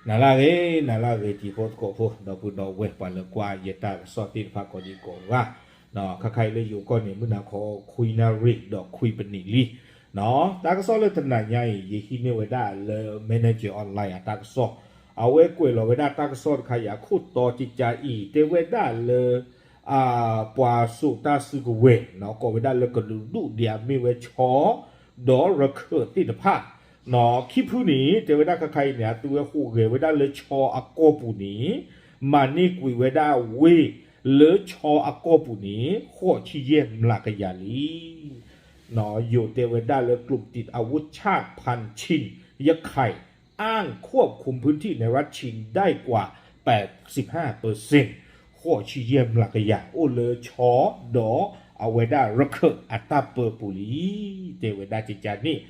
နၤလၢအဂ့ၤ နၤလၢအဂ့ၤ တံၤဖိသကိးဖိ ဒီပုၢ်ဒီဝဲၢ် ပှၤလၢကွၢ်ယတၢ်ကစီၣ်သ့ၣ်တဖၣ်ကိးဒံကိးဂၤ, ခါခါအံၤလၢယိၤကီၢ်န့ၣ် မုၢ်နၤခီခွံနၣ်ရံၣ်ဒီးခွံပနံးလံ. တၢ်ကစီၣ်လၢတနၤညါအံၤ ယဟံးန့ၢ်ဝဲဒၣ်လၢ Manager Online အတၢ်ကစီၣ်, အဝဲကွဲးလီၤဝဲဒၣ်တၢ်ကစီၣ်တခါအံၤအခိၣ်တီ ကကါအံၤ တဲဝဲဒၣ်လၢ ပှၤစိာ်တၢ်စုကဝဲၤ ကိးဝဲဒၣ်လၢကလုာ်ဒူၣ်ဒ်အမ့ၢ်ဝဲ ခၠီ ဒီးရခၢၣ်သ့ၣ်တဖၣ်, ခံဖုန့ၣ် တဲဝဲဒၣ်ခါခါအံၤန့ၣ် အသုဝဲဟူးဂဲၤဝဲဒၣ်လၢခၠီအကီၢ်ပူၤန့ၣ် မၤန့ၢ်ကွံာ်ဝဲဒၣ်ဝ့ၢ်လၢခၠီအကီၢ်ပူၤန့ၣ် ဃိးဆံယဲၢ်မျးကယၤလံ. ယိၤတဲဝဲဒၣ်လၢ กลุ่มติดอาวุธชาติพันธุ์ชิน ยะไข่ อ้างควบคุมพื้นที่ในรัฐชินได้กว่า แปดสิบห้าเปอร์เซ็นต์ ဃိးဆံယဲၢ်မျးကယၤ အိၣ်လၢခၠီဒီးအဝဲဒၣ်ရခၢၣ်အတၢ်ပၢပူၤလံ. တဲဝဲဒၣ်ကကါန့ၣ်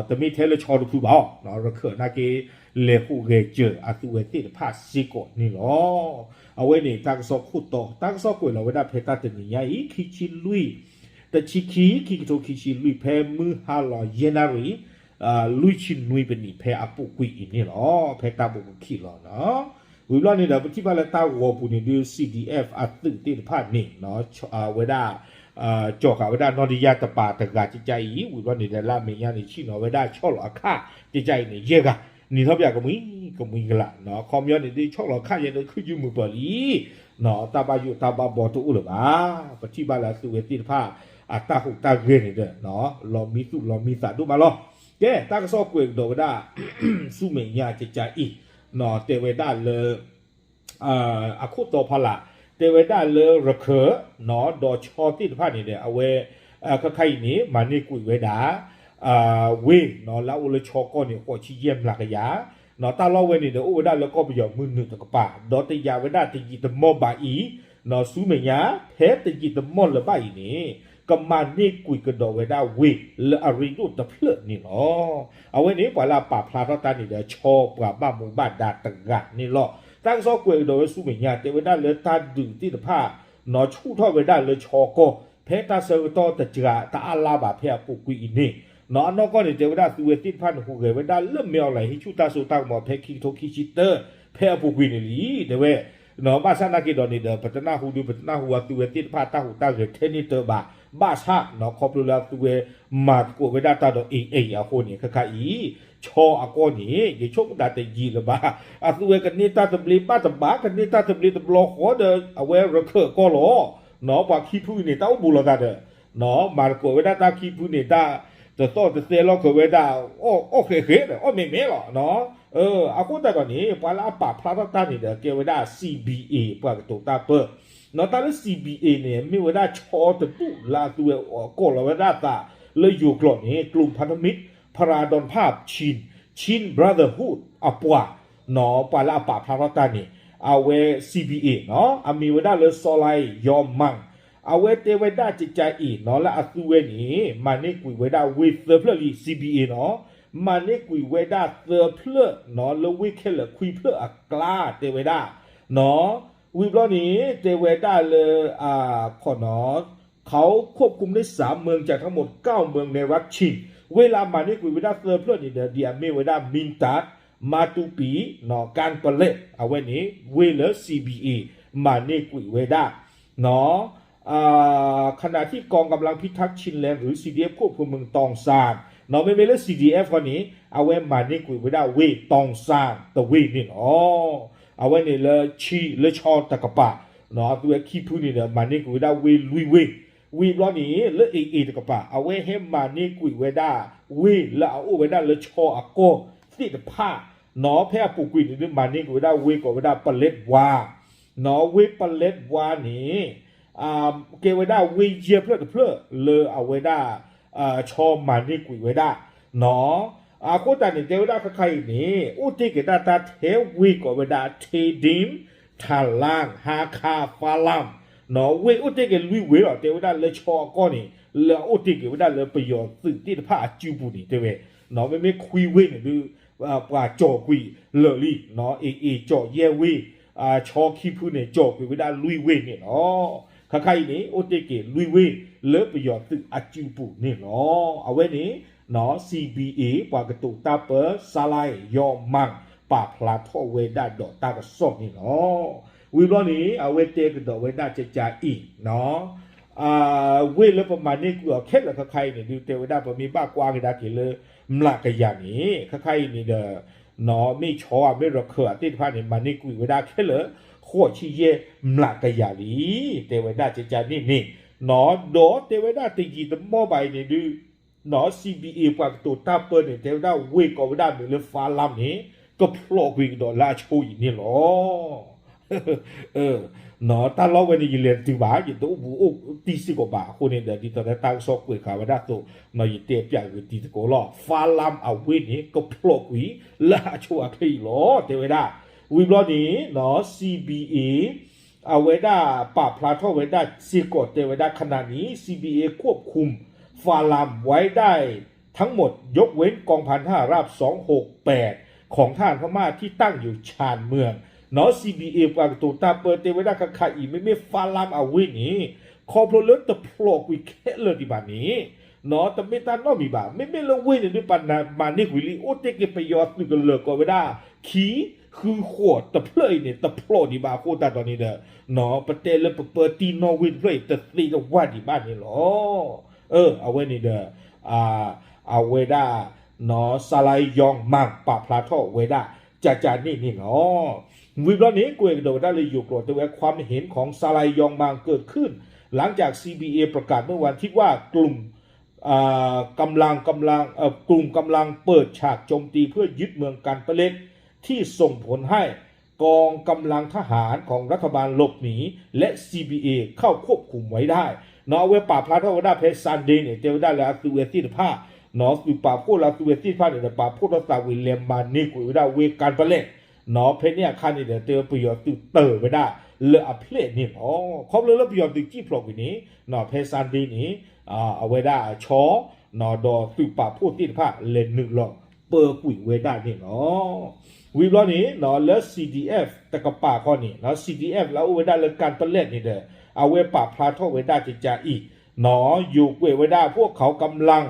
တမ့ၢ်ထဲလၢခၠီတဖုဘၣ်အီၤ ရခၢၣ်နာ်က့ လဲၤဟူးဂဲၤစၢၤအသုဝဲသ့ၣ်တဖၣ်စ့ၢ်ကီးန့ၣ်လီၤ. အဝဲန့ၣ်တၢ်ကစီၣ်ခိၣ်တီ တၢ်ကစီၣ်ကွဲးလီၤဝဲဒၣ်ဖဲတၢ်တနံၤညါအံၤ ခံဆံလွံၢ် တဆံခံ ခံကထိခံဆံလွံၢ် ဖဲမုၢ်ဟါလီၤယဲၢ်နၣ်ရံၣ် လွံၢ်ဆံနွံပနံး ဖဲအပူၤကွံာ်အံၤန့ၣ်လီၤ. ဖဲတၢ်ဘိးကခံလီၤနီၤ. ဝံၤဘျီန့ၣ်ဒီး ပထံၣ်ဘၣ်လၢတၢ်ဂီၤပူၤန့ၣ်ဒုး CDF အသုးသ့ၣ်တဖၣ်န့ၣ် ဝဲဒၣ် ကၠီၤဃာ်ဝဲဒၣ်နီၢ်တယၢ်တပၤတဂၤကကါအံၤ ဝံၤဘျီန့ၣ်ဒီး လၢအမဲာ်ညါန့ၣ် ဆံၣ်နီၤဝဲဒၣ်ဆီၣ်လီၤအခၣ်ကကါအံၤန့ၣ် ယဲၢ်ဂၤ နံၤထီၣ်ပၠးကမှံ ကမှံကလး ခီပညီန့ၣ်ဒုး ဆီၣ်လီၤခၣ်ယဲၢ်ဒီး ခုၣ်ယုၢ်မုာ်ပၢၢ်လံ တၢ်ဘၣ်ယိၣ်တၢ်ဘၣ်ဘီတအိၣ်လၢၤဘၣ်. ပထံၣ်ဘၣ်လၢအသုးဝဲသ့ၣ်တဖၣ် အတၢ်ဟူးတၢ်ဂဲၤန့ၣ်ဒီး လီၤမံသူၣ်လီၤမံသးဒိၣ်မးလီၤ. ကဲ တၢ်ကစီၣ်ကွဲးကဒီးဝဲဒၣ် ဆူမဲာ်ညါကကါအံၤ တဲဝဲဒၣ်လၢ အခိၣ်တီဖီလာ် တဲဝဲဒၣ်လၢရခၢၣ် ဒီးခၠီသ့ၣ်တဖၣ်န့ၣ်ဒီး အဝဲ ခါခါအံၤန့ၣ် မၤန့ၢ်ကွံာ်ဝဲဒၣ် ဝ့ၢ် လၢအအိၣ်လၢခၠီကီၢ်န့ၣ် ဃိးဆံယဲၢ်မျးကယၤ တၢ်လီၢ်ဝဲန့ၣ်ဒီး အိၣ်ဝဲဒၣ်လၢကီၢ်ပယီၤမုၢ်နုာ်တကပၤ ဒီးတယာ်ဝဲဒၣ်တယံာ်တမီၢ်ဘၣ်အံၤ ဆူမဲာ်ညါ ဖဲတယံာ်တမီၢ်လၢၤဘၣ်အံၤန့ၣ် ကမၤန့ၢ်ကွံာ်ကဒီးဝဲဒၣ်ဝ့ၢ်လၢအရ့ဒိၣ်တဖျၢၣ်န့ၣ်လီၤ. အဝဲန့ၣ် ပှၤလၢအပာ်ဖျါထီၣ်တၢ်န့ၣ်ဒီး ခၠီပှၤဘၣ်မူဘၣ်ဒါတဂၤန့ၣ်လီၤ. တၢ်ကစီၣ်ကွဲးကဒီးဝဲဆူမဲာ်ညါ တဲဝဲဒၣ်လၢတၢ်ဒုးသ့ၣ်တဖၣ် ဆူၣ်ထီၣ်ဝဲဒၣ်လၢခၠီကီၢ် ဖဲတၢ်ဆၢကတီၢ်တစှၤတအါလါဘၣ် ဖဲအပူၤကွံာ်အံၤန့ၣ် အနီၢ်ကီၢ်န့ၣ် တဲဝဲဒၣ်သုးဝဲသ့ၣ်တဖၣ်န့ၣ် ဟူးဂဲၤဝဲဒၣ်လၢ မဲၢ်အီၣ်လဲၣ် ဟံးဆူၣ်တၢ်စိတၢ်ကမီၤ ဖဲခံကထိခံဆံတၢ ဖဲအပူၤကွံာ်န့ၣ်လံ တဲဝဲ ဘၣ်ဆၣ်နာ်က့ဒီးန့ၣ်ဒီး ပတနၢ်ဟူဒုး ပတနၢ်ဟူအသုးဝဲသ့ၣ်တဖၣ်တၢ်ဟူးတၢ်ဂဲၤထဲန့ၣ်တၢ်ဘၣ် ဘၣ်ဆၣ် ခီဖျိလၢအသုးဝဲ မၤသကိးဝဲဒၣ်တၢ်ဒီး အ့ၣ်အ့ၣ် အဃိန့ၣ် ခါခါအံၤ ခၠီအကီၢ်န့ၣ် ယဆိကမိၣ်တၢ်တယံာ်လၢၤဘၣ် အသုးဝဲကန့ၢ်တၢ်သဘျ့ဘၣ်တဘၣ် ကန့ၢ်တၢ်သဘျ့တဘျီဃီဒီး အဝဲရခၢၣ်ကီၢ်လီၤ. ပှၤခံဖုန့ၣ် တၢ်အိၣ်ဘူးလိာ်သးဒီး မၤသကိးဝဲဒၣ်တၢ်ခံဖုန့ၣ် တၢ်တသီၣ်တသဲလီၤက့ၤဝဲဒၣ် အီၣ်ဃဲးဃဲးဒီး အီၣ်မဲာ်မဲာ်လီၤ. အဃိသတးဒီးန့ၣ် ပှၤလၢအပာ်ဖျါထီၣ်တၢ်န့ၣ်ဒီး ကဲဝဲဒၣ် CBA ပှၤကတိၤတၢ်ပၢ တၢ်လၢ CBA န့ၣ် မ့ၢ်ဝဲဒၣ်ခၠီတဒူၣ်လၢအသုးဝဲ ကိးလီၤဝဲဒၣ်သး လၢယိၤကျိာ်န့ၣ် กลุ่มพันธมิตรพราดอนภาพชิน Chin Brotherhood အပှၤ ပှၤလၢအပာ်ဖျါထီၣ်တၢ်န့ၣ် အဝဲ CBA နီၤ အမံၤဝဲဒၣ်လၢစီၤလါယီၤမၢ် အဝဲတဲဝဲဒၣ်ကကါအံၤနီၤ လၢအသုးဝဲန့ၣ် မၤန့ၢ်ကွံာ်ဝဲဒၣ်ဝ့ၢ်သၢဖျၢၣ်လံ CBA နီၤ မၤန့ၢ်ကွံာ်ဝဲဒၣ်သၢဖျၢၣ်နီၤ လၢဝ့ၢ်ခဲလၢာ်ခွံဖျၢၣ်အကျါ တဲဝဲဒၣ် ဝံၤဘျီန့ၣ် တဲဝဲဒၣ်လၢ ခီနီၤ เขาควบคุมได้สามเมืองจากทั้งหมดเก้าเมืองในรัฐชิน ဝ့ၢ်လၢအမၤန့ၢ်ကွံာ်ဝဲဒၣ်သၢဖျၢၣ်န့ၣ်ဒီး ဒ်အမ့ၢ်ဝဲဒၣ် မံတး မၤတူပံၤ ကၢ်ပလဲၣ် အဝဲန့ၣ် ဝ့ၢ်လၢ CBA မၤန့ၢ်ကွံာ်ဝဲဒၣ် ขณะที่กองกำลังพิทักษ์ชินแลนด์ หรือ ซีดีเอฟ ควบคุมเมืองตองซาน နီၤ မ့မ့ၢ်လၢ CDF ဃီန့ၣ် အဝဲမၤန့ၢ်ကွံာ်ဝဲဒၣ်ဝ့ၢ် တၢ်စၢ်တဝ့ၢ်န့ၣ်လီၤ. အဝဲန့ၣ်လၢ လၢခၠီတကပၤ အသုးဝဲခံဖုန့ၣ်ဒီး မၤန့ၢ်ကွံာ်ဝဲဒၣ်ဝ့ၢ်လွံၢ်ဝ့ၢ် ဝံၤဘျီန့ၣ် လၢ AA တကပၤ အဝဲဟဲမၤန့ၢ်ကွံာ်ဝဲဒၣ်ဝ့ၢ်လၢအအိၣ်ဝဲဒၣ်လၢခၠီအကီၢ်သ့ၣ်တဖၣ် နီၤ ဖဲအပူၤကွံာ်န့ၣ်ဒုး မၤန့ၢ်ကွံာ်ဝဲဒၣ်ဝ့ၢ်ကိးဝဲဒၣ် ပလဲးဝါ နီၤ ဝ့ၢ်ပလဲးဝါန့ၣ် ကဲဝဲဒၣ်ဝ့ၢ်ယဲၢ်ဖျၢၣ်တဖျၢၣ်လၢအဝဲဒၣ် ခၠီမၤန့ၢ်ကွံာ်ဝဲဒၣ် နီၤ အဃိသတးန့ၣ် တဲဝဲဒၣ်ခါခါအံၤန့ၣ် အိၣ်တ့ၢ်က့ၤဒၣ်တၢ်ထဲဝ့ၢ်ကိးဝဲဒၣ် ထ့ဒ့ၣ် ထၣ်လၣ် ဟါခါ ဖါလၣ် နီၤ ဝ့ၢ်အိၣ်တ့ၢ်က့ၤလွံၢ်ဝ့ၢ်လီၤ တဲဝဲဒၣ်လၢခၠီအကီၢ်န့ၣ် လၢအအိၣ်တ့ၢ်က့ၤဝဲဒၣ်လၢပယီၤသုးသ့ၣ်တဖၣ်အစုပူၤန့ၣ် တဲဝဲ နီၤ မ့မ့ၢ်ခွံဝ့ၢ်န့ၣ်ဒုး ပှၤကၠီၤကွံာ်လၢာ်လံ နီၤ AA ကၠီၤယဲၢ်ဝ့ၢ် ခၠီခံဖုန့ၣ် ကၠီၤကွံာ်ဝဲဒၣ်လွံၢ်ဝ့ၢ်န့ၣ်လီၤ. ခါခါအံၤန့ၣ် အိၣ်တ့ၢ်က့ၤလွံၢ်ဝ့ၢ်လၢပယီၤသုးအစုပူၤန့ၣ်လီၤ. အဝဲန့ၣ် နီၤ CBA ပှၤကတိၤတၢ်ပၢ စီၤလါယီၤမၢ် ပာ်ဖျါထီၣ်ဝဲဒၣ်ဒီးတၢ်ကစီၣ်န့ၣ်လီၤ. ဝံၤဘျီန့ၣ် အဝဲတဲကဒီးဝဲဒၣ်ကကါအံၤ ဝ့ၢ်လၢပမၤန့ၢ်ကွံာ်အီၤခဲလၢာ်ခဲခါအံၤန့ၣ် ဒုးတဲဝဲဒၣ်ပမ့ၢ်ဘၣ်ကွၢ်ကဒါက့ၤလၢ မျးကယၤန့ၣ် ခဲခါအံၤန့ၣ်ဒီး မ့ၢ်ဆီဧါ မ့ၢ်ရခၢၣ်ဧါသ့ၣ်တဖၣ်န့ၣ် မၤန့ၢ်ကွံာ်ဝဲဒၣ်ခဲလၢာ် ဃိးဆံယဲၢ်မျးကယၤလံ တဲဝဲဒၣ်ကကါန့ၣ်န့ၣ် ဒီးတဲဝဲဒၣ်တယံာ်တမီၢ်ဘၣ်အံၤန့ၣ်ဒုး နီၢ် CBA ပှၤကတိၤတၢ်ပၢန့ၣ် တဲဝဲဒၣ်ဝ့ၢ်ကိးဝဲဒၣ်မ့ၢ်လၢ Falam န့ၣ် ကဖျိးကွံာ်ကဒီးလၢအဆိအံၤန့ၣ်လီၤ. တၢ်လီၢ်ဝဲန့ၣ် ယလဲၤတတုၤဘၣ် ယတအိၣ်ဘူးအိၣ်တံၢ်စ့ၢ်ကီးဘၣ်အဃိန့ၣ်ဒီး ဒ်သိးလၢတၢ်ကစီၣ်ကွဲးဃာ်ဝဲဒၣ်အသိး ယတဲပၠးဂ့ၤတံၤသကိးလီၤ. Falam အဝ့ၢ်န့ၣ် ကဖျိးကွံာ်လၢအဆိအချ့အံၤလီၤ တဲဝဲဒၣ်. ဝံၤဘျီန့ၣ် နီၢ် CBA အဝဲဒၣ်ပာ်ဖျါထီၣ်ဝဲဒၣ်စ့ၢ်ကီးတဲဝဲဒၣ် ขณะนี้ CBA ควบคุม Falam ไว้ได้ ทั้งหมด ยกเว้นกองพันทหารราบ สองหกแปด ของทหารพม่าที่ตั้งอยู่ชานเมือง နီၢ် CBA ပှၤကတိၤတၢ်ပၢတဲဝဲဒၣ်ခဲခါအံၤ မ့မ့ၢ် Falam အဝ့ၢ်န့ၣ် ခီဖျိလၢတဖျိးကွံာ်ခဲလၢာ်ဒံးဘၣ်န့ၣ် နီၢ် တမ့ၢ်တၢ်နီတမံၤဘၣ်. မ့မ့ၢ်လၢဝ့ၢ်န့ၣ်ဒုး ပှၤမၤန့ၢ်ကွံာ်လံ အိၣ်တ့ၢ်က့ၤပယီၤသုးကလၢၤကိးဝဲဒၣ် ခံ ဃု ဃိးတဖျၢၣ်အံၤန့ၣ် တဖျိးဒံးဘၣ်အဃိသတးဒီးန့ၣ်ဒီး နီၢ် ပတဲလၢပပၢတံၢ်နီၣ်ဝ့ၢ်တဖျၢၣ်အံၤ တသ့တဝၢ်ဒံးဘၣ်န့ၣ်လီၤ. အဝဲန့ၣ်ဒီး အဝဲဒၣ် နီၢ် Salai Yong Mang ပာ်ဖျါထီၣ်ဝဲဒၣ် ကကါန့ၣ်န့ၣ်လီၤ. ဝံၤဘျီန့ၣ် ကွဲးကဒီးဝဲဒၣ်လၢယိၤကျိာ်တဲဝဲ ความเห็นของ Salai Yong Mang เกิดขึ้น หลังจาก CBA ประกาศเมื่อวันอาทิตย์ว่า กลุ่ม กำลังกำลังเอ่อกลุ่มกำลังเปิดฉากโจมตีเพื่อยึดเมืองกันปะเล็กที่ส่งผลให้กองกำลังทหารของรัฐบาลหลบหนีและ ซีบีเอ เข้าควบคุมไว้ได้ နီၢ် အဝဲပာ်ဖျါထီၣ်ဝဲဒၣ်ဖဲ Sunday န့ၣ် တဲဝဲဒၣ်လၢအသုးဝဲသ့ၣ်တဖၣ် နီၢ် သုးပာ်ဖှိၣ်လၢအသုးဝဲသ့ၣ်တဖၣ်န့ၣ်ဒီး ပာ်ဖှိၣ်ထီၣ်သးဝံၤလဲၤမၤန့ၢ်ကွံာ်ဝဲဒၣ်ဝ့ၢ် ကၢၣ်ပလဲၣ် နီၢ် ဖဲန့ၣ်အခါန့ၣ်ဒီး တဲဝဲပယီၤသုးတၢၢ်ဝဲဒၣ်လၢအဖျဲၣ်န့ၣ်လီၤ. ခီဖျိလၢပယီၤသုးစံၣ်ဖျိးကွံာ်န့ၣ် နီၢ် ဖဲ Sunday န့ၣ် အဝဲဒၣ်အဆီ နီၢ် ဒီးသုးပာ်ဖှိၣ်သ့ၣ်တဖၣ်လဲၤနုာ်လီၤပၢကွံာ်ဝဲဒၣ်န့ၣ်လီၤ. ဝံၤဘျီန့ၣ် နီၢ် လၢ CDF တကပၤခီန့ၣ် နီၢ် CDF လၢအအိၣ်ဝဲဒၣ်လၢကၢၣ်ပလဲၣ်န့ၣ်ဒီး အဝဲပာ်ဖျါထီၣ်ဝဲဒၣ်ကကါအံၤ နီၢ် ယိၤကွဲးဝဲဒၣ် พวกเขากำลัง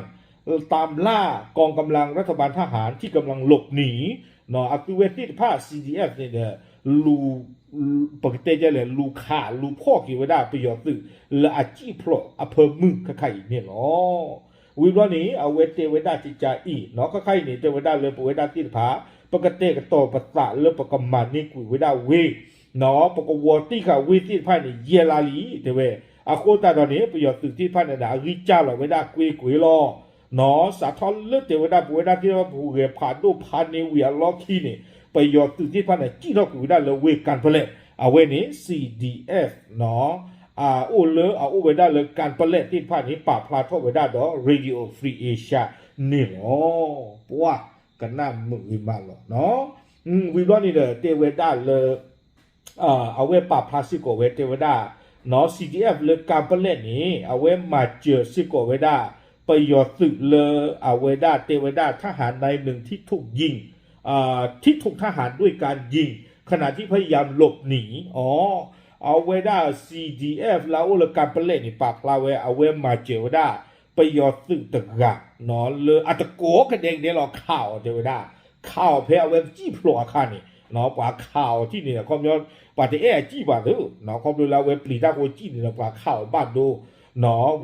ตามล่ากองกำลังรัฐบาลทหารที่กำลังหลบหนี နီၢ် အသုးဝဲသ့ၣ်တဖၣ် CDF န့ၣ်ဒီး လူၤ ပကတဲဒ်လဲၣ် လူၤခးလူၤဖီၣ်က့ၤဝဲဒၣ်ပယီၤသုးလၢအစံၣ်ဖျိးအဖၢမုၢ်ခဲခါအံၤန့ၣ်လီၤ. ဝံၤဘျီန့ၣ် အဝဲတဲဝဲဒၣ်ကကါအံၤ နီၢ် ခဲခါအံၤန့ၣ် တဲဝဲဒၣ်လၢပဝဲဒၣ်သ့ၣ်တဖၣ် ပကတဲာ်ကတီၤပသးလၢပကမၤန့ၢ်ကွံာ်ဝဲဒၣ်ဝ့ၢ် နီၢ် ပကဝီၤတံၢ်ဃာ်ဝ့ၢ်သ့ၣ်တဖၣ်န့ၣ် ယဲၢ်လါလံ တဲဝဲ. အဃိသတးဒီးန့ၣ် ပယီၤသုးသ့ၣ်တဖၣ်န့ၣ်ဒီး အဂံၢ်စၢ်လီၤဝဲဒၣ်ကွ့ၢ်ကွ့ၢ်လီၤ. နီၢ် စးထီၣ်လၢတဲဝဲဒၣ်ပဝဲဒၣ်သ့ၣ်တဖၣ်ပူၤဂဲၤဖးဒိၣ်ဖးန့ၢ်ဝံၤအလီၢ်ခံန့ၣ် ပယီၤသုးသ့ၣ်တဖၣ်န့ၣ် စံၣ်ထီၣ်ကွံာ်ဝဲဒၣ်လၢဝ့ၢ်ကၢၣ်ပလဲၣ် အဝဲန့ၣ် CDF နီၢ် အအိၣ်လၢအအိၣ်ဝဲဒၣ်လၢကၢၣ်ပလဲၣ်သ့ၣ်တဖၣ်န့ၣ် ပာ်ဖျါထီၣ်ဝဲဒၣ်ဒီး Radio Free Asia န့ၣ်လီၤ. ပှၤကနၣ်မုာ်ဂ့ၤမးလီၤနီၢ်. ဝံၤဘျီန့ၣ်ဒီး တဲဝဲဒၣ်လၢ အဝဲပာ်ဖျါစ့ၢ်ကီးဝဲတဲဝဲဒၣ် နီၢ် CDF လၢကၢၣ်ပလဲၣ်န့ၣ် အဝဲမၤစၢၤစ့ၢ်ကီးဝဲဒၣ် ပယီၤသုးလၢအဝဲဒၣ်တဲဝဲဒၣ် ทหารนายหนึ่งที่ถูกยิง ที่ถูกทหารด้วยการยิง ขณะที่พยายามหลบหนี အီ အဝဲဒၣ် CDF လၢအအိၣ်လၢကၢၣ်ပလဲၣ်န့ၣ် ပာ်ဖျါဝဲ အဝဲမၤစၢၤဝဲဒၣ် ပယီၤသုးတဂၤ နီၢ် လၢအတကိးကဒဲကဒဲလီၤ ခးအီၤတဲဝဲဒၣ် ခးအီၤဖဲအဝဲစံၣ်ဖျိးအခါန့ၣ် နီၢ် ပှၤခးအီၤထံၣ်န့ၣ် ခီပညီ ပှၤတအဲၣ်အစံၣ်ဘၣ်သ့ နီၢ် ခီဖျိလၢအဝဲပျံၤတၢ်ဃိစံၣ်န့ၣ်ဒီး ပှၤခးအီၤဘၣ်ဒိ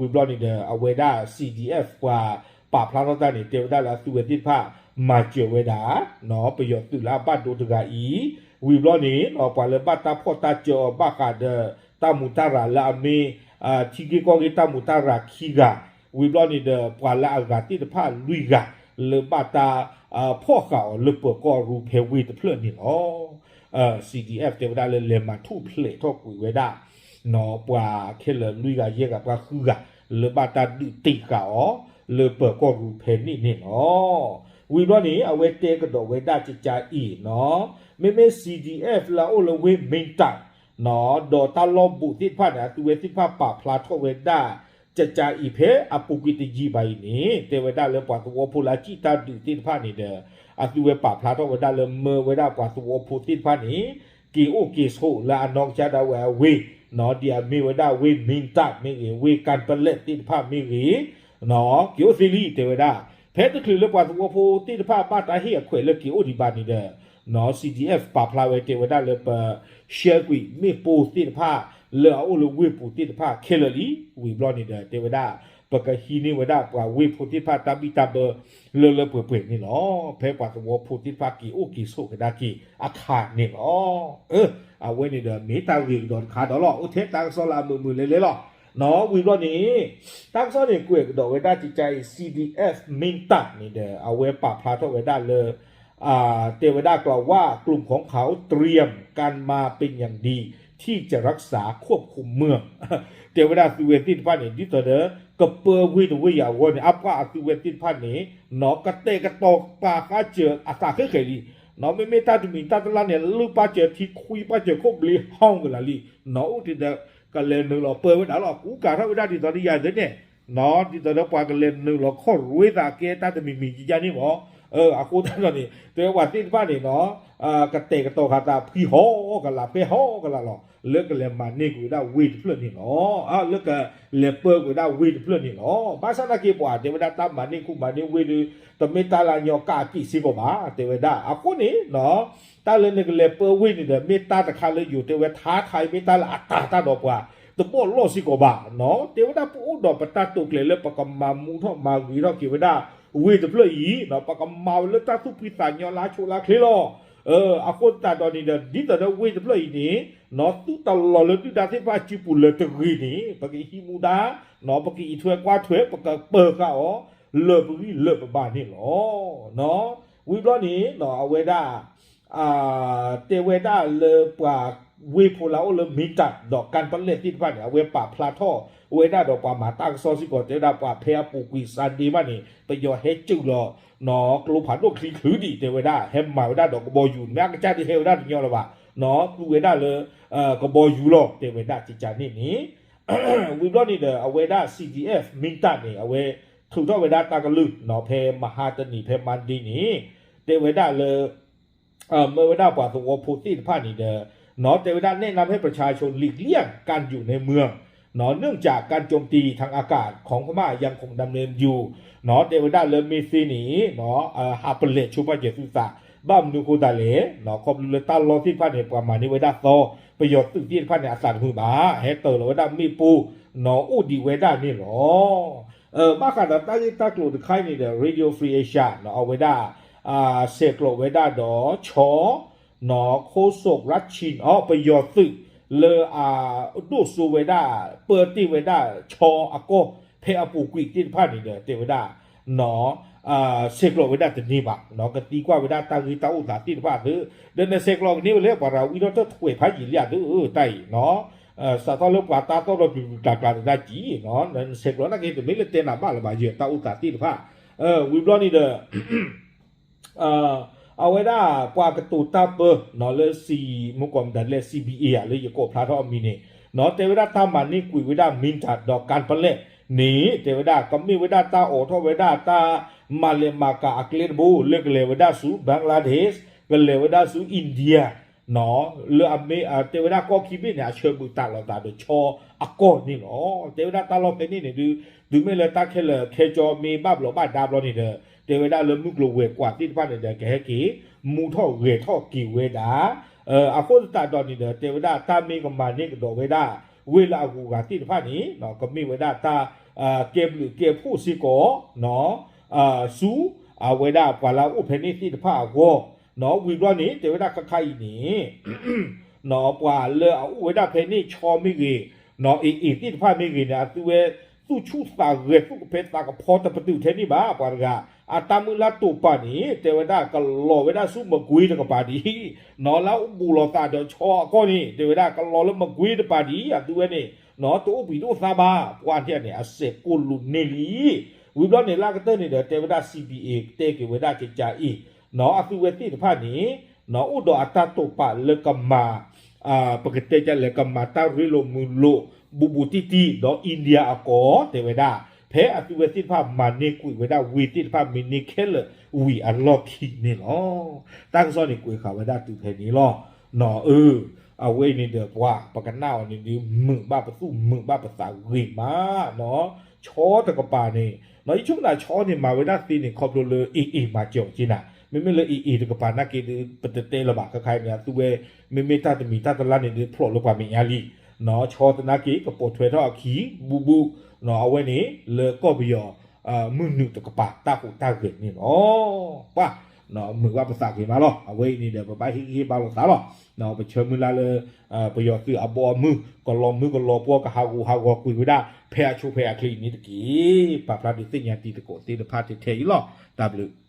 နီၢ် ဝံၤဘျီန့ၣ်ဒီး အဝဲဒၣ် CDF ပှၤပာ်ဖျါထီၣ်တၢ်န့ၣ် တဲဝဲဒၣ်လၢအသုးဝဲသ့ၣ်တဖၣ် မၤစၢၤဝဲဒၣ် နီၢ် ပယီၤသုးလၢအဘၣ်ဒိတဂၤအံၤ ဝံၤဘျီန့ၣ် နီၢ် ပှၤလၢဘၣ်တၢ်ဖီၣ်တၢ်စၢအီၤဘၣ်ဃးဒီး တၢ်မူးတၢ်ရၤလၢအမ့ၢ် ထံဂ့ၢ်ကီၢ်ဂ့ၢ်တၢ်မူးတၢ်ရၤခံဂၤ ဝံၤဘျီန့ၣ်ဒီး ပှၤလၢအဂၤသ့ၣ်တဖၣ်လွံၢ်ဂၤ လၢဘၣ်တၢ်ဖီၣ်ဃာ်အီၤလၢပၢၤကီၢ်ရူၢ်ဖဲဝ့ၢ်တဖျၢၣ်န့ၣ်လီၤ. CDF တဲဝဲဒၣ်လၢလဲၤမၤထူၣ်ဖျဲးထီၣ်ကွံာ်ဝဲဒၣ် နီၢ် ပှၤခဲလၢာ်လွံၢ်ဂၤယဲၢ်ဂၤပှၤဃုဂၤ လၢဘၣ်တၢ်ဒုးတ့ၢ်ဃာ်အီၤ လၢပၢၤကီၢ်ရူၢ်ဖဲန့ၣ်န့ၣ်လီၤ. ဝံၤဘျီန့ၣ် အဝဲတဲကဒီးဝဲဒၣ်ကကါအံၤ နီၢ် မ့မ့ၢ် CDF လၢအအိၣ်လၢဝ့ၢ်မ့ၢ်တၢ် နီၢ် ဒီးတၢ်လီၢ်ဘူးသ့ၣ်တဖၣ်န့ၣ် အသုးဝဲသ့ၣ်တဖၣ်ပာ်ဖျါထီၣ်ဝဲဒၣ် ကကါအံၤ ဖဲအပူၤကွံာ်တယံာ်ဘၣ်အံၤန့ၣ် တဲဝဲဒၣ်လၢပှၤသဝီဖိလၢအစံၣ်တၢ်ဒုးသ့ၣ်တဖၣ်န့ၣ်ဒီး အသုးဝဲပာ်ဖျါထီၣ်ဝဲဒၣ်လၢမၢဝဲဒၣ်ပှၤသဝီဖိသ့ၣ်တဖၣ်န့ၣ် က့ၤအိၣ်က့ၤဆိးလၢအနီၢ်ကစၢ်ဒၣ်ဝဲအဝ့ၢ် နီၢ် ဒ်အမ့ၢ်ဝဲဒၣ်ဝ့ၢ်မ့ၢ်တၢ်မ့ၢ်ဂ့ၤ ဝ့ၢ်ကၢၣ်ပလဲၣ်သ့ၣ်တဖၣ်မ့ၢ်ဂ့ၤ နီၢ် က့ၤအိၣ်သ့လံ တဲဝဲဒၣ်. ဖဲတချုးလၢပှၤသဝီဖိသ့ၣ်တဖၣ်ဘၣ်တၢ်ဟ့ၣ်အခွဲးလၢက့ၤအိၣ်ဒံးဘၣ်န့ၣ်ဒီး နီၣ် C D F ပာ်ဖျါဝဲတဲဝဲဒၣ်လၢပ ဆှၢကွံာ်မ့ၣ်ပိၢ်သ့ၣ်တဖၣ် လၢအအိၣ်လၢဝ့ၢ်ပူၤသ့ၣ်တဖၣ်ခဲလၢာ်လံ. ဝံၤဘျီန့ၣ်ဒီး တဲဝဲဒၣ် ပကဟံးန့ၢ်ဝဲဒၣ်ပှၤဝ့ၢ်ဖိသ့ၣ်တဖၣ်တၢ်ဘံၣ်တၢ်ဘၢ လၢလၢပှဲၤပှဲၤန့ၣ်လီၤ. ဖဲပှၤသဝီဖိသ့ၣ်တဖၣ်က့ၤအိၣ်က့ၤဆိးကဒါက့ၤအခါန့ၣ်လီၤ. အဝဲန့ၣ်ဒီးမ့ၢ်တၢ်ဂ့ၢ်ကဒီးတခါဒီးလီၤ. အိၣ်ထဲတၢ်ကစီၣ်လၢအမုာ်မုာ်လဲၤလဲၤလီၤ. နီၣ် ဝံၤဘျီန့ၣ် တၢ်ကစီၣ်န့ၣ်ကွဲးကဒီးဝဲဒၣ်ကကါအံၤ C D F မ့ၢ်တၢ်န့ၣ်ဒီး အဝဲပာ်ဖျါထီၣ်ဝဲဒၣ်လၢ တဲဝဲဒၣ် กล่าวว่า กลุ่มของเขาเตรียมการมาเป็นอย่างดี ที่จะรักษาควบคุมเมือง တဲဝဲဒၣ်သုဝဲသ့ၣ်တဖၣ်န့ၣ် ဒ်သိးဒီး ကပၢဝ့ၢ်တဝ့ၢ်အံၤအဂီၢ်န့ၣ် အပှၤအသုဝဲသ့ၣ်တဖၣ်န့ၣ် နီၣ် ကတဲာ်ကတီၤပာ်ဃာ်စၢၤအသးခဲဃဲးလံ. နီၣ် မ့မ့ၢ်တၢ်တမံၤတၢ်တလါန့ၣ် လုၢ်ပာ်စၢၤထံခွံပာ်စၢၤခိၣ်ဘျ့ဟီၣ်ကလာ်လံ. နီၣ် အိၣ်တ့ၢ်ဒီး ကလဲၤနုာ်လီၤပၢဝဲဒၣ်လီၤ. ကူကၤထီၣ်ဝဲဒၣ်ဒ်သိးဒီးယၤသ့န့ၣ် နီၣ် ဒ်သိးဒီးပှၤကလဲၤနုာ်လီၤခီၣ်ရ့သးကဲတၢ်တမံၤမံၤယါန့ၣ်မး. အဃိသတးဒီးန့ၣ် တဲဝဲသ့ၣ်တဖၣ်န့ၣ်နီၣ် ကတဲာ်ကတီၤဃာ်သးဖှံဟီၣ်ကလာ်ဖဲဟီၣ်ကလာ်လီၤ. လၢကလဲၤမၤန့ၢ်ကွံာ်ဝဲဒၣ်ဝ့ၢ်တဖျၢၣ်န့ၣ်လီၤ. လၢကလဲၤပၢကွံာ်ဝဲဒၣ်ဝ့ၢ်တဖျၢၣ်န့ၣ်လီၤ. ဘၣ်ဆၣ်သနာ်က့ပှၤတဲဝဲဒၣ်တၢ်မၤန့ၢ်ခူမၤန့ၢ်ဝ့ၢ်ဒီး တမ့ၢ်တၢ်လၢညီကၣ်က့ၤစ့ၢ်ကီးဘၣ် တဲဝဲဒၣ်. အဃိန့ၣ်နီၣ် တၢ်လၢနကလဲၤပၢဝ့ၢ်န့ၣ်ဒီး မ့ၢ်တၢ်တခါလၢယိၤတဲဝဲထါခါအံၤ မ့ၢ်တၢ်လၢအတၤတၢ်ဒီးပှၤ တဘီၣ်လီၢ်စ့ၢ်ကီးဘၣ်နီၣ်. တဲဝဲဒၣ်ပအိၣ်ဒီးပတၢ်တိာ်ကျဲၤလၢပကမၤမူထီၣ်မၤဂ့ၤထီၣ်က့ၤဝဲဒၣ်ဝ့ၢ်တဖျၢၣ်အံၤနီၣ် ပကမၤဝဲလၢတၢ်သူၣ်ဖှံသးညီလၢဆိလၢချ့လီၤ. အဃိသတးဒီးန့ၣ်ဒီး ဒ်သိးဒီးဝ့ၢ်တဖျၢၣ်အံၤန့ၣ်နီၣ် သုတလီၤလၢဒုၣ်ဒါသ့ၣ်တဖၣ်စုပူၤလၢၤတဂ့ၤန့ၣ် ပကဟံးမူဒါနီၣ် ပကအံးထွဲကွၢ်ထွဲ ပကပၢၤဃာ်အီၤ လၢပဂံၢ်လၢပဘါန့ၣ်လီၤ. ဝံၤဘျီန့ၣ်နီၣ် အဝဲဒၣ် တဲဝဲဒၣ်လၢပှၤဝ့ၢ်ဖိလၢအအိၣ်လၢ မ့ၢ်တၢ် ဒီးကၢ်ပလဲၣ်သ့ၣ်တဖၣ်န့ၣ် အဝဲပာ်ဖျါထီၣ်ဝဲဒၣ်ဒီးပှၤမၤတၢ်ကစီၣ်စ့ၢ်ကီး တဲဝဲဒၣ်ပှၤဖဲအပူၤကွံာ် Sunday မးန့ၣ် ပယီၤဟဲစုးလီၤနီၣ် ကျိဖးဒိၣ်ချံချုးဒံး တဲဝဲဒၣ် ဟဲမၤဝဲဒၣ်ဒီးကဘီယူၤ မ့ၢ်အကစၢ်ဒ်ဟဲဝဲဒၣ်တညီလၢၤဘၣ်နီၣ် သူဝဲဒၣ်လၢ ကဘီယူၤလီၤ တဲဝဲဒၣ်ကကါန့ၣ်န့ၣ် ဝံၤဘျီန့ၣ်ဒီး အဝဲဒၣ် C D F မ့ၢ်တၢ်န့ၣ် အဝဲထုးထီၣ်ဝဲဒၣ်တၢ်ကလုၢ်နီၣ် ဖဲမဟါတနံၤ ဖဲ Monday န့ၣ် တဲဝဲဒၣ်လၢ မၢဝဲဒၣ်ပှၤသဝီဖိသ့ၣ်တဖၣ်န့ၣ်ဒီး နီၣ် တဲဝဲဒၣ် แนะนำให้ประชาชนหลีกเลี่ยงการอยู่ในเมือง เนื่องจากการโจมตีทางอากาศของพม่ายังคงดำเนินอยู่ နီၣ် တဲဝဲဒၣ်လၢမ့ၢ်သ့န့ၣ်နီၣ် ဟးပလဲၤဆိပာ်စၢၤသုသး ဘၣ်မနုၤအဃိသတးလဲၣ်နီၣ် ခီဖျိလၢတၢ်လီၢ်သ့ၣ်တဖၣ်န့ၣ် ပှၤမၤန့ၢ်ဝဲဒၣ်သီ ပယီၤသုးသ့ၣ်တဖၣ်န့ၣ် အသးတမုာ်ဘၣ် ဟဲတၢၤလီၤဝဲဒၣ်မ့ၣ်ပိၢ်နီၣ် အိၣ်ဒံးဝဲဒၣ်န့ၣ်လီၤ. ဘၣ်ဃးဒီးတၢ်ဂ့ၢ်တၢ်ကျိၤတခါအံၤန့ၣ်ဒီး Radio Free Asia နီၣ် အဝဲဒၣ် ဆဲးကျိးဝဲဒၣ်ဒီး ဆီ နီၣ် ခိစိးရၢၣ်ဆံၣ် အီၤ ပယီၤသုး လၢအဒိၣ်စိဝဲဒၣ် ပၢတ့ၢ်ဝဲဒၣ်ဆီအကီၢ် ဖဲအပူၤကွံာ်သ့ၣ်တဖၣ်န့ၣ်ဒီး တဲဝဲဒၣ် နီၣ် ဆဲးကျိးဝဲဒၣ်တန့ၢ်ဘၣ် နီၣ် ကသံကွၢ်ဝဲဒၣ်တၢ်ဂ့ၢ်တၢ်အိၣ်သးသ့ၣ်တဖၣ်သ့ ဒီးနဆဲးကျိးကန့ၢ်ဝဲလၢပှၤရၤဝံထီၣ်တၢ်ထွဲးဖးယံာ်လံဧါသ့ တၢ်အံၤနီၣ် စးထီၣ်လၢပှၤတၢ်သီၣ်ဒီးပျုၤပျုၤကျါကျါတဒၣ်ကံနီၣ် နဆဲးကျိးနာ်က့ တမ့ၢ်လၢတဲနၤဘၣ်လၢၤဘၣ် ယတၢ်အိၣ်သးသ့ၣ်တဖၣ် ဝံၤဘျီန့ၣ်ဒီး အဝဲဒၣ်ပှၤကတိၤတၢ်ပၢနီၣ် လၢ စံမူကီးမတၤလဲၣ် C B A ဧါ လၢယကိးဖျါထီၣ်အမံၤန့ၣ် နီၣ် တဲဝဲဒၣ်တၢ်မၤန့ၢ်ကွံာ်ဝဲဒၣ် မ့ၢ်တၢ် ဒီးကၢ်ပလဲၣ်န့ၣ် တဲဝဲဒၣ်ကမ့ၢ်ဝဲဒၣ်တၢ်အိးထီၣ်ဝဲဒၣ်တၢ်မၤလဲၤမၤကၤအကျဲတဘိ လၢကလဲၤဝဲဒၣ်ဆူ Bangladesh ကလဲၤဝဲဒၣ်ဆူ India နီၣ် လၢအမ့ၢ်တဲဝဲဒၣ်ကီၢ်ခံဘ့ၣ်န့ၣ် အဆၢမုာ်တၢ်လီၤသးဒီးဆီအကီၢ်န့ၣ်လီၤ. တဲဝဲဒၣ်တၢ်လီၢ်ဖဲန့ၣ်န့ၣ်ဒုး တုၤမ့ၢ်လၢတၢ်ခဲလၢာ်ခဲကၠီမ့ၢ်ဘၣ်ဘျီးဘၣ်ဒါဘျီန့ၣ်ဒီး တဲဝဲဒၣ်လၢမုၢ်ကျိၤဝဲၤကွာ်သ့ၣ်တဖၣ်န့ၣ်ဒီး ကဟဲက့ၤမူထီၣ်ဂဲၤထီၣ်က့ၤဝဲဒၣ် အဃိသတးဒီးန့ၣ်ဒီး တဲဝဲဒၣ်တၢ်မ့ၢ်ကမၤန့ၢ်ကဒီးဝဲဒၣ် ဝ့ၢ်လၢအဂုၤအဂၤသ့ၣ်တဖၣ်န့ၣ် ကမ့ၢ်ဝဲဒၣ်တၢ်ကဲဘျုးကဲဖှိၣ်စ့ၢ်ကီး ဆူအဝဲဒၣ်ပှၤလၢအအိၣ်ဖဲန့ၣ်သ့ၣ်တဖၣ်အဂီၢ် ဝံၤဘျီန့ၣ် တဲဝဲဒၣ်ခါခါအံၤန့ၣ် ပှၤလၢအအိၣ်ဝဲဒၣ်ဖဲန့ၣ် ဆီမ့ၢ်ဂ့ၤ နီၣ် AA သ့ၣ်တဖၣ်မ့ၢ်ဂ့ၤန့ၣ် အသုဝဲ သူၣ်ဆူၣ်သးဂဲၤ သူၣ်ကဖဲသးကဖီတပတုာ်ထဲန့ၣ်ဘၣ် ပှၤတဂၤ အတၢ်မုၢ်လၢ်တိာ်ပာ်န့ၣ် တဲဝဲဒၣ်ကလီၤဝဲဒၣ်ဆူမကွ့တကပၤဒံး နီၣ် လၢအအိၣ်ဘူးလိာ်သးဒီးဆီအကီၢ်န့ၣ် တဲဝဲဒၣ်ကလီၤလၢမကွ့တပၤဒံး အသုဝဲန့ၣ် နီၣ် တအိၣ်ဘှံးတအိၣ်သါဘၣ် ပှၤန့ၣ်န့ၣ် အစဲးကိၢ်လူၤန့ၢ်လံ ဝံၤဘျီန့ၣ် လၢအကတၢၢ်န့ၣ်ဒီး တဲဝဲဒၣ် C B A တဲက့ၤဝဲဒၣ်ကကါအံၤ နီၣ် အသုဝဲသ့ၣ်တဖၣ်န့ၣ် နီၣ် အိၣ်ဒီးအတၢ်တိာ်ပာ်လၢကမၤ ပကတဲဒ်လဲၣ် ကမၤတၢ်ရ့လိာ်မုာ်လိာ် ဘူးဘူးတံၢ်တံၢ် ဒီး India အကီၢ် တဲဝဲဒၣ် ဖဲအသုဝဲသ့ၣ်တဖၣ်မၤန့ၢ်ကွံာ်ဝဲဒၣ်ဝ့ၢ်သ့ၣ်တဖၣ်မ့ၢ်န့ၢ်ခဲလၢာ်ဝံၤအလီၢ်ခံန့ၣ်လီၤ. တၢ်ကစီၣ်န့ၣ်ကွဲးဃာ်ဝဲဒၣ်တုၤဖဲန့ၣ်လီၤ. နီၣ် အၢ အဝဲအံၤန့ၣ်ဒီးပှၤ ပကနၣ်အီၤန့ၣ်ဒုး မုာ်ဘၣ်ပသူၣ်မုာ်ဘၣ်ပသးဂ့ၤမး နီၣ် ဆီတကပၤန့ၣ် နီၣ် ယဆိကမိၣ်ဆီန့ၣ် မၤဝဲဒၣ်သ့န့ၣ် ခီဖျိလၢ AA မၤစၢၤအီၤက့နၤ မ့မ့ၢ်လၢ AA တကပၤနာ်က့ဒီး ပတတဲလၢၤဘၣ် ခဲခါအံၤန့ၣ် အသုဝဲ မ့မ့ၢ်တၢ်တမံၤတၢ်တလါန့ၣ်ဒီး ဖျိးလၢပှၤမဲာ်ညါလံ ဆီတနာ်က့ ကပိာ်ထွဲထီၣ်အခံ ဘူးဘူး အဝဲန့ၣ် လၢကီၢ်ပယီၤ မုၢ်နုာ်တကပၤ တၢ်ဟူးတၢ်ဂဲၤန့ၣ်လီၤ. ပှၤ မုာ်ဘၣ်ပသးဂ့ၤမးလီၤ. အဝဲအံၤန့ၣ်ဒီး ပဘၣ်ဟ့ၣ်ဂံၢ်ဟ့ၣ်ဘါလိာ်သးလီၤ. ပဆၢမုၢ်လၢ်လၢ ပယီၤသုးအဘီအမုၢ် ကလီၤမုၢ်ကလီၤပှီၢ် ကဟးဂူာ်ဟးဂီၤကွံာ်ဝဲဒၣ် ဖဲအဆိဖဲအချ့အံၤန့ၣ်တက့ၢ်. ပာ်ဖျါဒုးသ့ၣ်ညါတံၤသကိးသ့ၣ်တဖၣ်ထဲထဲအံၤလီၤ. တၢ်ဘျုး